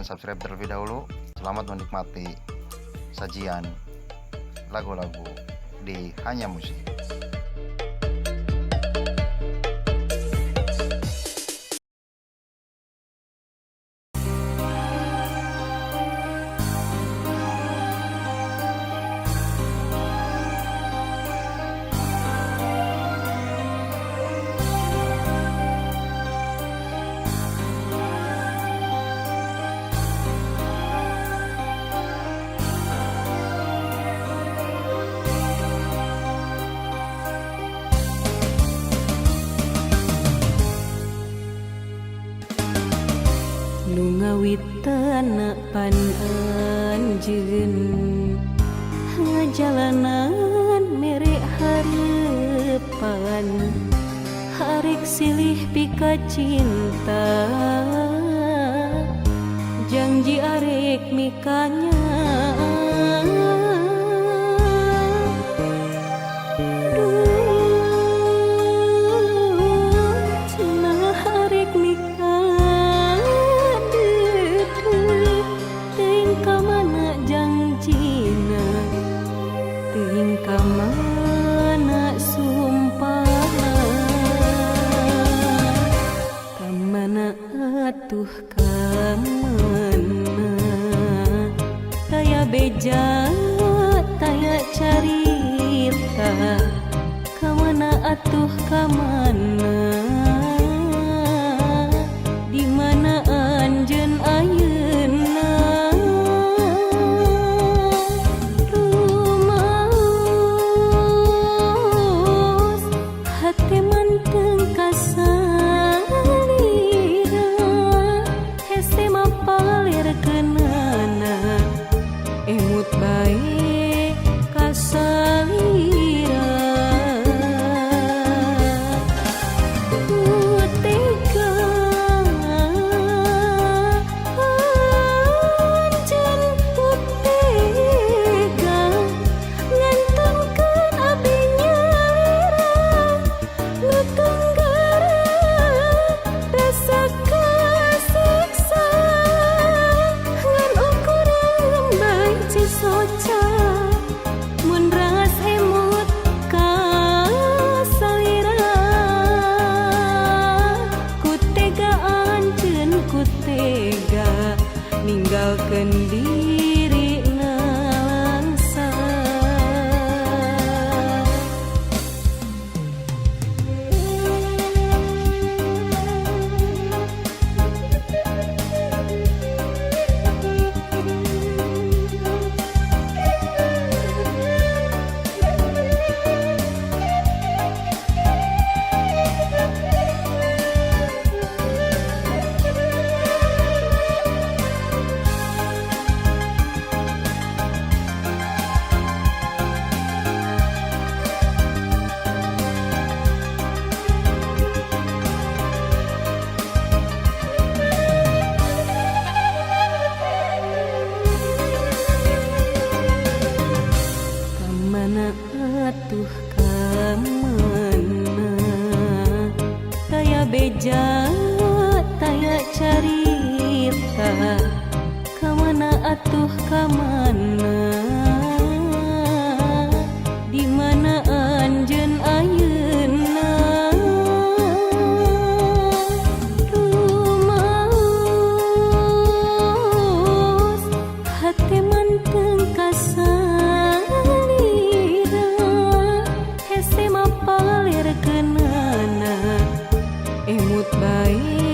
Silahkan subscribe terlebih dahulu. Selamat menikmati sajian lagu-lagu di Hanya Musik. Nu ngawitan pan anjeun ngajalanan mere harepan, harek silih pika cinta, janji arek mikanya. Duh, cenah arek nikah deudeuh, teuing ka mana jangjina, teuing ka mana sumpahna. Ka mana atuh, ka mana? Taya beja, taya carita. Ka mana atuh, ka mana? Di mana anjeun ayeuna? Rumaos hate manteng kasalira, hese mapalir keunana, emut bae kasalira. Ku tega anjeun, ku tega ngantunkeun abdi nyalira nu tunggara rasa kasiksa, ngan ukur benci soca mun ras emut kasalira. Ku tega anjeun, ku tega ninggalkeun diri nalangsa. Ka mana atuh, ka mana? Taya beja, taya carita. Ka mana atuh, ka mana? Di mana anjeun ayeuna? Rumaos hate manteng kasalira, hese mapalir keunana, emut bae.